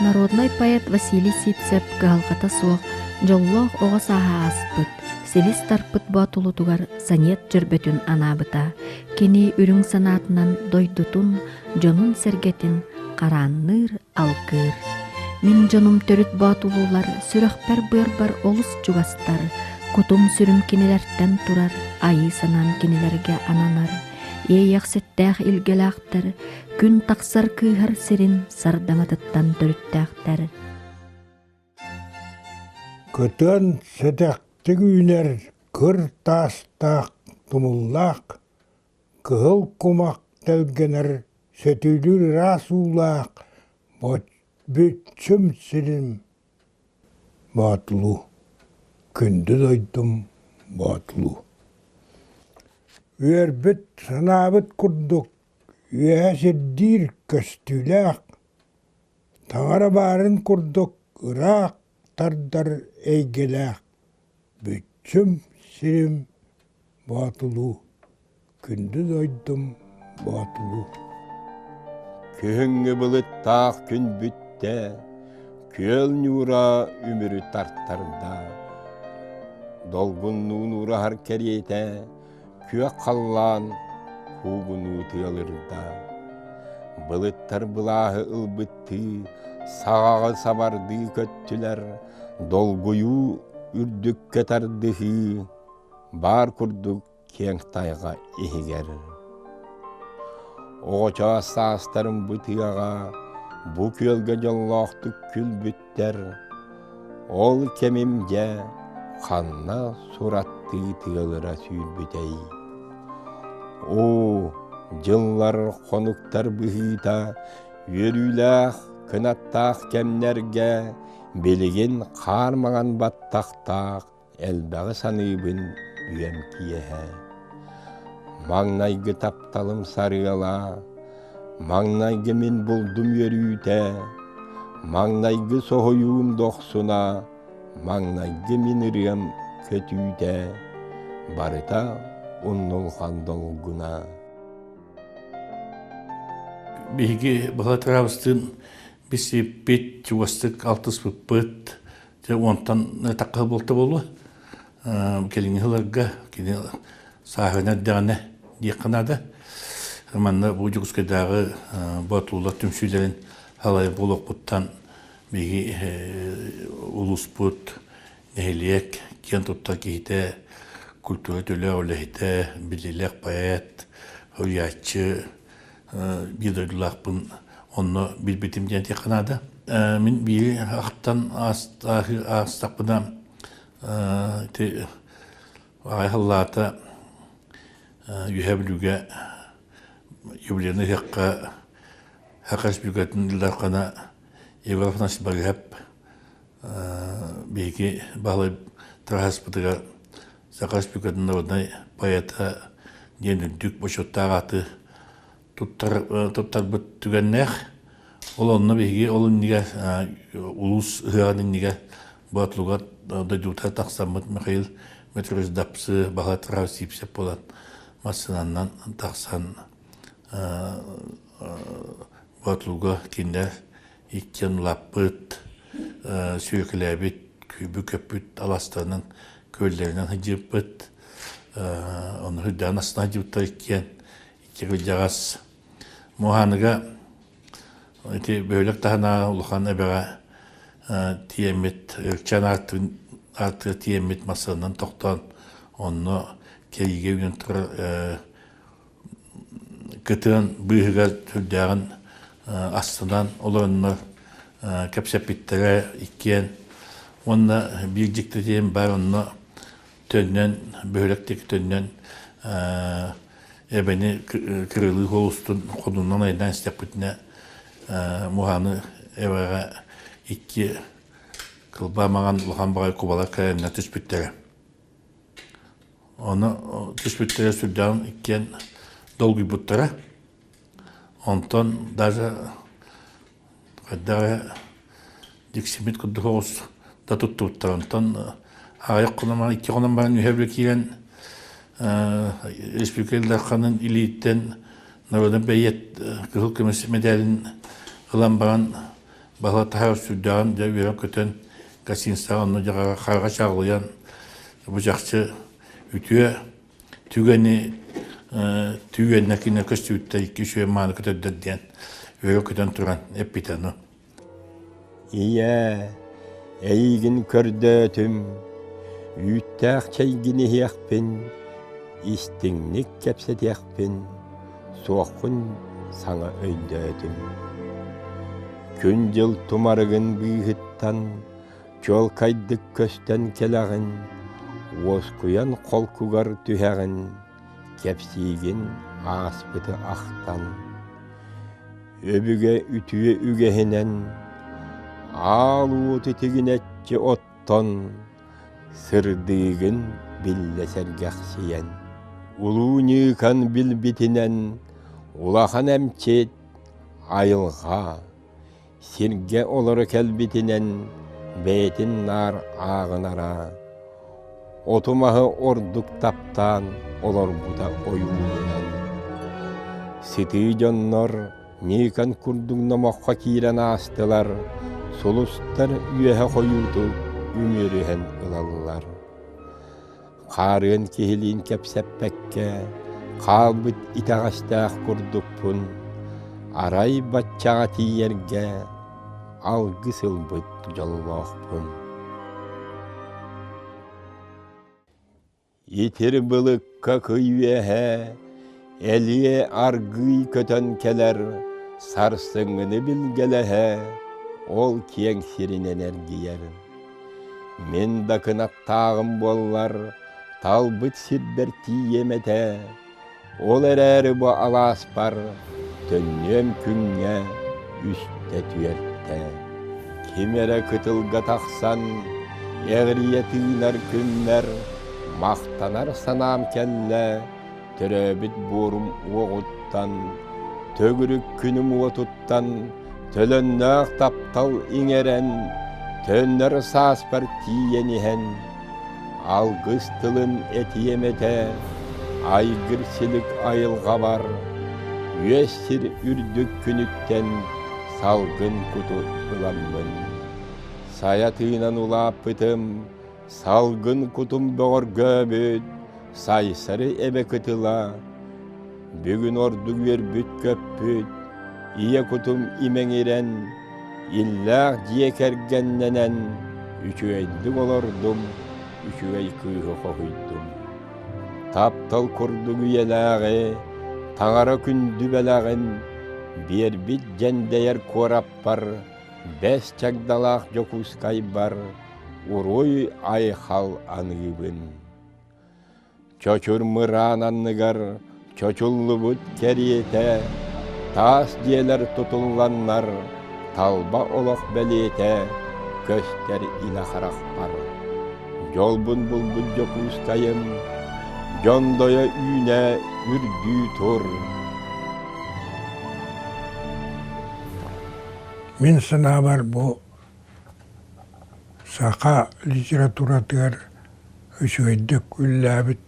Народнай поэт Василий Сивцев кыһалҕата суох, дьоллоох оҕо сааһа ааспыт, силис тарпыт боотулутугар саниэт дьөрбөтүн анаабыта. Кини үрүҥ санаатынан дойдутун, дьонун-сэргэтин хараанныыр, алгыыр. Мин дьонум төрүт боотулуулар сүрэхпэр-быарбар олус чугастар, кутум-сүрүм кинилэртэн турар, айыы санаам кинилэргэ ананар. Иэйэхситтээх илгэлээхтэр, күн тахсар кыыһар сирин сардаҥатыттан төрүттээхтэр. Кытыан сэдэхтик үүнэр кыр таастаах тумуллаах, кыһыл кумах тэлгэнэр сөтүөлүүр ыраас уулаах бүччүм сирим Боотулуу, күндү дойдум Боотулуу. Үөрбүт, санаабыт курдук үөһэ сирдиир көстүүлээх, таҥара баарын курдук ыраах тардар эйгэлээх бүччүм сирим Боотулуу, күндү дойдум Боотулуу. Күһүҥҥү былыттаах күн бүттэ, күөл ньуура үмүрү тартарда. Долгуннуун уураһар кэриэтэ, күөх халлаан куугунуу тыалырда. Былыттар былааһы ылбыттыы, саҕаҕы сабардыы көттүлэр, долгуйуу үрдүккэ тардыһыы, баар курдук киэҥ тайҕа иһигэр. Оҕочоос саастарым бу тыаҕа, бу күөлгэ дьоллоохтук күлбүттэр. Ол кэмим дьэ ханна сураттыы тыалыра сүүрбүтэй. Оо, дьыллар, хонуктар быһыыта үөрүүлээх, кынаттаах кэмнэргэ билигин хаар маҥан баттахтаах Элбэҕи саныыбын үйэм киэһэ. Маҥнайгы тапталым сарыала, маҥнайгы мин булдум үөрүүтэ, маҥнайгы соһуйуум дохсуна, маҥнайгы мин ырыам көтүүтэ, барыта умнулҕан долгуна. Биһиги Баһылай билсиппит, чугастык алтыспыппыт, Дьэ уонтан тахха буолта буолуо. Кэлиҥҥи сылларга кини сааһынан эрдэҕинэ диэххэ наада. Манна бу Дьокуускайдааҕы Боотулуулар түмсүүлэрин халайа буолуохпуттан биһиги улууспут, нэһилиэк киэн туттар киһитэ, культура төлөөх үлэһитэ, биллиилээх поэт, суруйааччы биир дойдулаахпын онно билбитим диэн этиэххэ наада. Мин биири ахтан аастахпына ити аҕай халлаата Үөһээ Бүлүүгэ юбилейнай ыһыахха Саха Республикатын Ил Дархана Егор Афанасьевич Барыһап биһиги Баһылай Траһаспытыгар Саха Республикатын народнай поэта диэн үрдүк бочуоттаах ааты туттарбыт түгэннээх. Ол онно биһиги ол иннигэр улуус ыһыаҕын иннигэр Боотулугар дойдубутугар тахсаммыт Михаил Дмитриевич Дапсы Баһылай Траһов Сиипсэп буолан массыынанан тахсан Боотулуга кинилэр иккиэн улааппыт, сүөкүлээбит, күүбү көппүт аластарынан, күөллэринэн сылдьыбыппыт. Ону сүрдээҕин астына сылдьыбыттар иккиэн. Икки кырдьаҕас Муоһааныга ити бөһүөлэк таһынааҕы улахан эбэҕэ тиийэммит, Өлчээн аартыгар тиийэммит массыынанан тохтоон, онно кэйиигэ үүнэн турар кытыан быыһыгар сүрдээҕин астынан олороннор кэпсэппиттэрэ иккиэн уонна биир дьикти диэн баар онно төннөн бөһүөлэк диэки төннөн эбэни кырылыы холустун ходунан айдаан истэхпитинэ муһааны эбэҕэ икки кылбаа маҥан улахан баҕайы кубалар кэлэннэр түспүттэрэ. Ону түспүттэрэ сүрдээҕин иккиэн долгуйбуттара. Онтон даже хайдах эрэ дьиксиммит курдук оҕус да туттубуттар. Онтон аҕыйах хонон икки хонон баран үһэ киирэн республика Ил Дарханын илииттэн народный бэйиэт кыһыл көмүс мэдээлин ылан баран. Баһылай таһаар сүрдээҕин дьэ үөрэн-көтөн гостиницаҕа онно дьаҕаҕа хараҕа чаҕылыйан бу чахчы үтүө түгэни түгэннэ кинэ көстүбүттэр икки үчүгэй мааны көтөрдөр диэн үөрэ-көтөн туран эппитэ ону. Ийээ, эйигин көрдөөтүм, үүттээх чэйгин иһиэхпин, истиҥник кэпсэтиэхпин, суоххун саҥа өйдөөтүм. Күн-дьыл тумарыгын быыһыттан чуолкайдык көстөн кэлэҕин, уоскуйан холкугар түһэҕин, кэпсиигин ааспыты ахтан. Өбүгэ үтүө үгэһинэн аал уоту тигинэччи оттон, сырдыыгын биллэ сэргэхсийэн, Улуу Ньыыкан билбитинэн улахан эмчит айылҕа сиргэ олоро кэлбитинэн бэйэтин наар ааҕынара, оту-маһы ордук таптаан олорбута ойуулунан. Сытыы дьоннор Ньыыкан курдук номоххо киирэн аастылар, сулустар үөһэ хойуутук үмүөрүһэн ылаллар. Хаарыан киһилиин кэпсэппэккэ, хаалбыт итэҕэстээх курдукпун, арай баччаҕа тиийэргэ алгыс ылбыт дьоллоохпун. Итир былыкка кый үөһэ, элиэ аргыый көтөн кэлэр, сарсыҥҥыны билгэлэһэ, ол киэҥ сиринэн эргийэр. Мин да кынаттааҕым буоллар, талбыт сирбэр тиийиэм этэ, ол эрээри бу алааспар төннүөм күҥҥэ үстэ-түөртэ. Ким эрэ кытылга тахсан, эҕирийэ тыынар күммэр махтанар санаам кэллэ, төрөөбүт буорум уоҕуттан, төгүрүк күнүм уотуттан төлөннөөх таптал иҥэрэн, төннөр сааспар тиийэн иһэн, алгыс тылын этиэм этэ, айгыр силик айылҕабар, үөс сир үрдүк күнүттэн салгын куту ыламмын. Сайа тыынан улааппытым, Салгын кутум бөҕөргөөбүт, Сайсары эбэ кытыла, Бүгүн ордук үөрбүт-көппүт, Ийэ кутум имэҥирэн, Иллээх дьиэ кэргэннэнэн, Үчүгэйдик олордум, үчүгэй кыыһы хоһуйдум. Таптал курдук үйэлээҕи, Таҥара күндү бэлэҕин Биэрбит дьэндэйэр куораппар, Бэс чагдалаах Дьокуускайбар уруй-айхал аныыбын. Чочур мыраан анныгар чочуллубут кэриэтэ, таас дьиэлэр тутулланнар, талба олох бэлиэтэ көстөр илэ харахпар. Дьолбун булбут Дьокуускайым, дьондойо үүнэ үрдүү тур. Мин санаабар бу саха литературатыгар үчүгэйдик үллээбит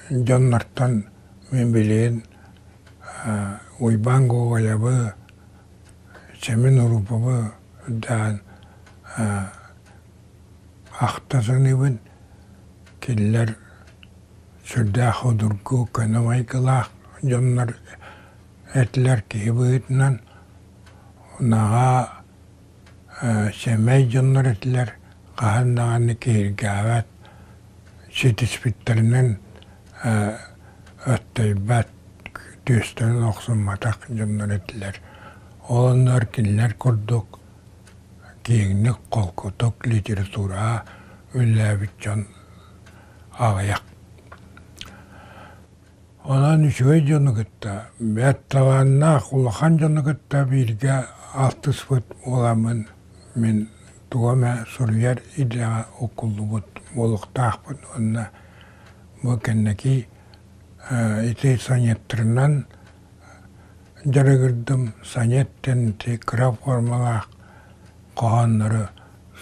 дьоннортон мин билигин Уйбаан Гоголевы, Семен Уруповы даан ахта саныыбын. Кинилэр сүрдээх судургу, көнө майгылаах дьоннор этилэр киһи быһыытынан. Наһаа сэмэй дьоннор этилэр, хаһан даҕаны киһиргээбэт, ситиспиттэринэн өттөйбөт, түөстэрин охсумматах дьоннор этилэр. Ол оннугар кинилэр курдук киэҥник, холкутук литератураҕа үлэлээбит дьон аҕыйах. Онон үчүгэй дьону кытта, бэрт талааннаах улахан дьону кытта бииргэ алтыспыт буоламмын мин тугу эмэ суруйар идэҕэ уккуллубут буолуохтаахпын уонна бу кэнники ити сонеттарынан дьарыгырдым. Сонет диэн ити кыра формалаах хоһооннору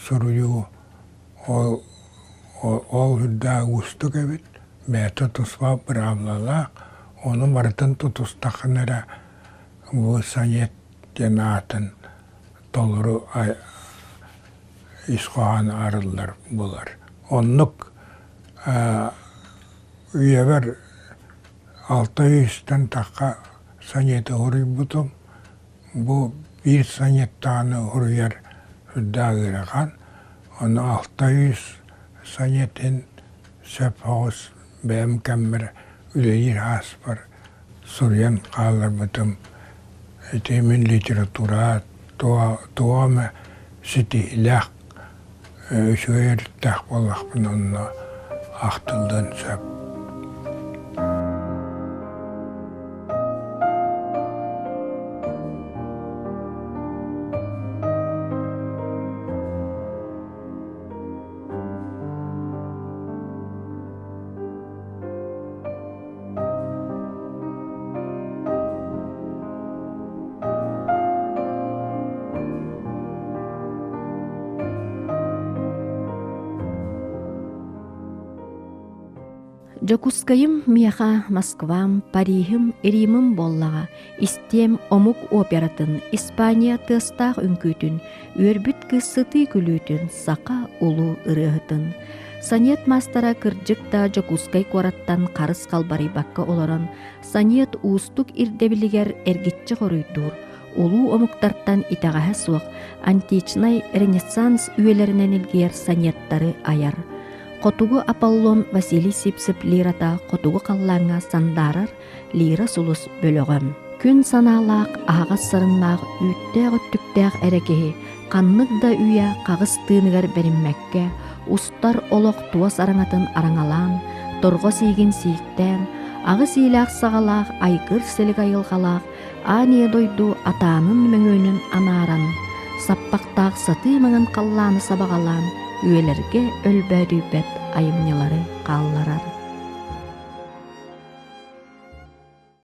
суруйуу ол ол үрдээх уустук эбит. Бэйэтэ туспа быраабылалаах, ону барытын тутустаххына эрэ бу сонет диэн аатын толору ис хоһоон арыллар буолар. Оннук үйэбэр 600-тэн тахха сонеты уруйбутум. Бу биир сонеттааны уруйар үрдээх ыарахан. Ону 600 сонетин сөп соҕус бэйэм кэммэр үлэлиир ааспар суруйан хаалларбытым. Ити мин литература туох эмэ ситиһиилээх үчүгэй өрүттээх буоллахпына онно ахтыллыан сөп. Дьокуускайым миэхэ Москвам, Париһым, Римым буоллаҕа, истиэм омук оператын, Испания тыастаах үҥкүүтүн, үөрбүт кыыс сытыы күлүүтүн, саха улуу ырыаһытын. Сонет маастара кырдьык да Дьокуускай куораттан харыс халбарыйбакка олорон, Сонет уустук ирдэбилигэр эргиччи хоруйдуур, улуу омуктартан итэҕэһэ суох античнай ренессанс үйэлэринэн илгийэр сонеттары айар. Хотугу Аполлон Василий Сивцев лирата хотугу халлааҥҥа сандаарар лира сулус бөлөҕөм. Күн санаалаах, аһаҕас сарыннаах, үүттээх өттүктээх эрэ киһи ханнык да үйэ хаҕыс тыыныгар бэриммэккэ, устар олох туос араҥатын араҥалаан, торҕо сиигин сииктээн, аҕыс иилээх саҕалаах айгыр силик айылҕалаах аан ийэ дойду атаанын мөҥүөнүн анааран, саппахтаах сатыы маҥан халлааны сабаҕалаан, үйэлэргэ өлбөөдүйбэт айымньылары хаалларар.